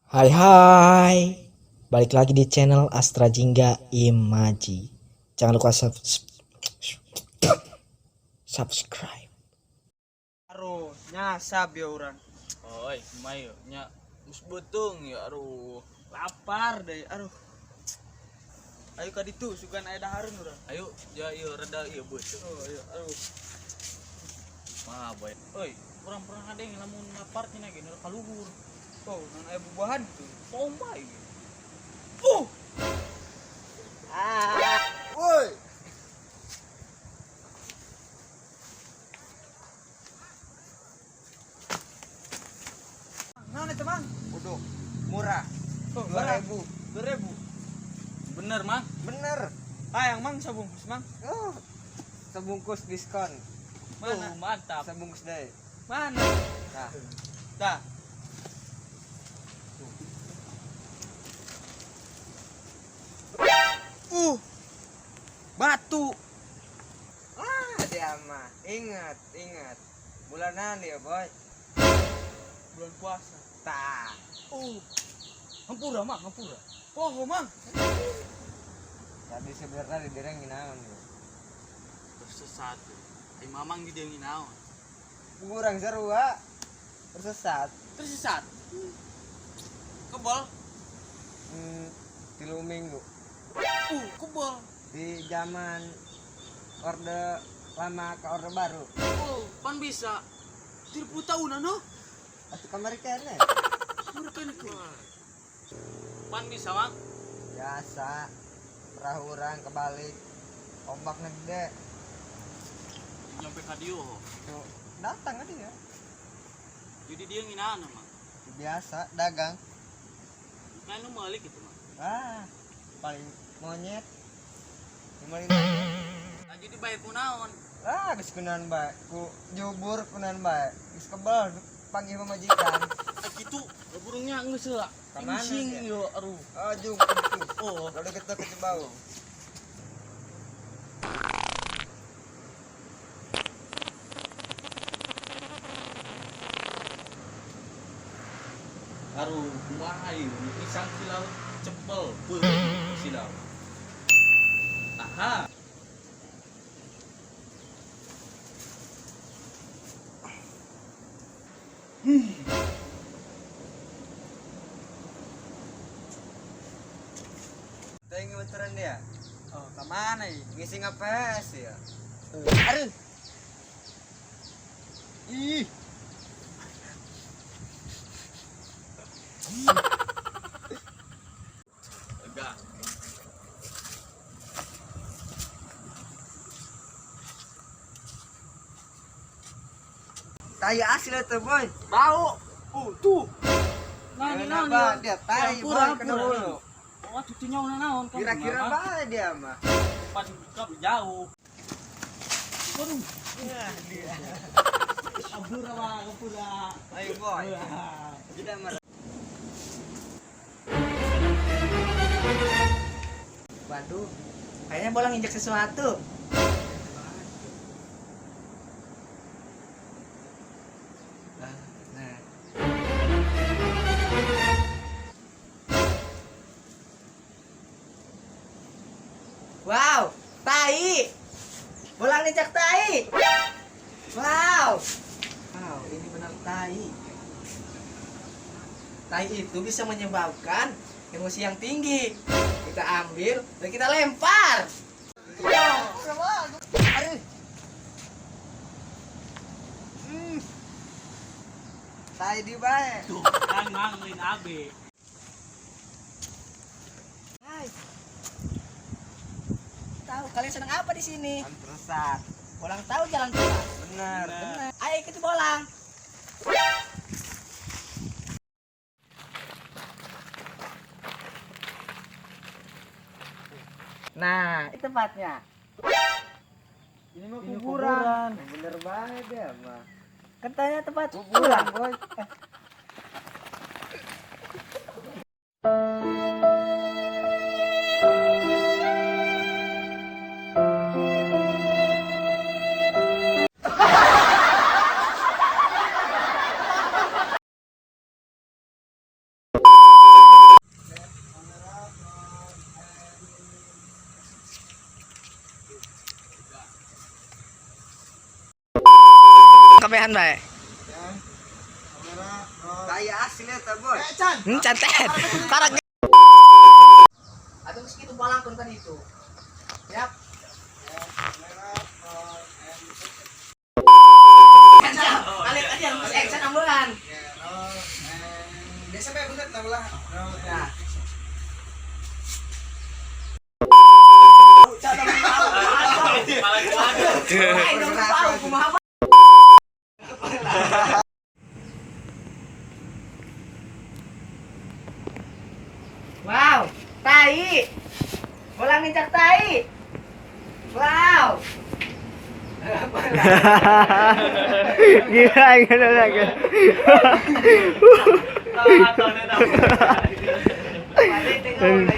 Hai hai, balik lagi di channel Astra Jingga Imaji. Jangan lupa subscribe. Aduh, nyasab ya orang. Oi, kumaha nya geus beuteung ya, aduh. Lapar deh, aduh. Ayo ka ditu sugan aya dahareun urang. Ayo, ya ieu reda ieu beuteung. Oh, ayo, aduh. Mah boy. Oi, urang pernah ngadeng lamun lapar cenah ge ka luhur. Oh, non aya bubuahan tuh. Pompa ieu. Woi. Naon eta, Mang? Udah murah. Oh, 2000. 2000. Bener, Mang. Bener. Hayang Mang sabungkus, Mang. Oh, sebungkus diskon. Mana? Oh, mantap. Sebungkus deh. Mana? Nah, Tah. Uh. Batu. ah dia mah. Ingat, ingat. Bulanan ya, boy. Bulan puasa. Tah. Hampura, Mang, hampura. Poho, Mang. Tadi sebenarnya di direng naon ya. Tersesat. Ai mamang di dieu naon? Kurang seru, ah. Tersesat. Tersesat. Kebol. 3 minggu. Kebol. Di zaman Orde Lama ke Orde Baru. Oh, pan bisa. 30 tahunan no? Atuh kamari kene. Mereka nih. Pan bisa, Mang. Biasa. Perahu orang kebalik. Ombaknya gede. Nyampe ka dieu. Tuh, datang aja ya. Jadi dia nginaon, Mang. Biasa dagang. Kan nu meuli gitu, Mang. Ah, paling monyet. Lima lima. Nah, jadi bae kunaon? Ah, geus kunaon bae. Ku jubur kunaon bae. Geus kebel panggil pamajikan. Ah, gitu, burungnya geus heula. Kamana Sing dia? yo, aduh. Oh, jung itu. Oh, Lalu kita ke Cibau. Aduh, kumaha ieu? Pisang silau cepel, beuh silau. Aha. Teh ngebetulan dia. Oh, kemana ya? Ngisi ngapes ya. Aduh. Ih, Lega. tai asli tuh, boy. Bau. Tuh. Nah, ini naon Kenapa ieu? dia tai, Hampura, boy, kena hampura. bulu. Oh, cucunya udah naon kan? Kira-kira bae dia mah. Pan buka jauh. Waduh. Hampura, Bang, hampura. Ayo, boy. Tidak marah. Waduh, kayaknya bolang injek sesuatu. Nah. Wow, tai. Bolang injak tai. Wow. Wow, ini benar tai. Tai itu bisa menyebabkan emosi yang tinggi. Kita ambil dan kita lempar. Aduh. Hmm. Tai di bae. Tuh, kan Mang lain abe. Hai. Tahu kalian sedang apa di sini? Kan tersesat. Bolang tahu jalan keluar. Benar. Benar. Ayo ikuti bolang. Nah, itu tempatnya. Ini mah Ini kuburan. Bener banget dia mah. Katanya tempat Kuburan, pulang. boy. Sampean bae. Tai asli eta boy. Cantet. Karak. Atau geus kitu balangkeun kan itu. Siap. Kali tadi yang geus action ambelan. Biasa bae bener tah belah. Nah. Wow, tai. Bola nginjak tai. Wow. Gila gila lagi. Tengah.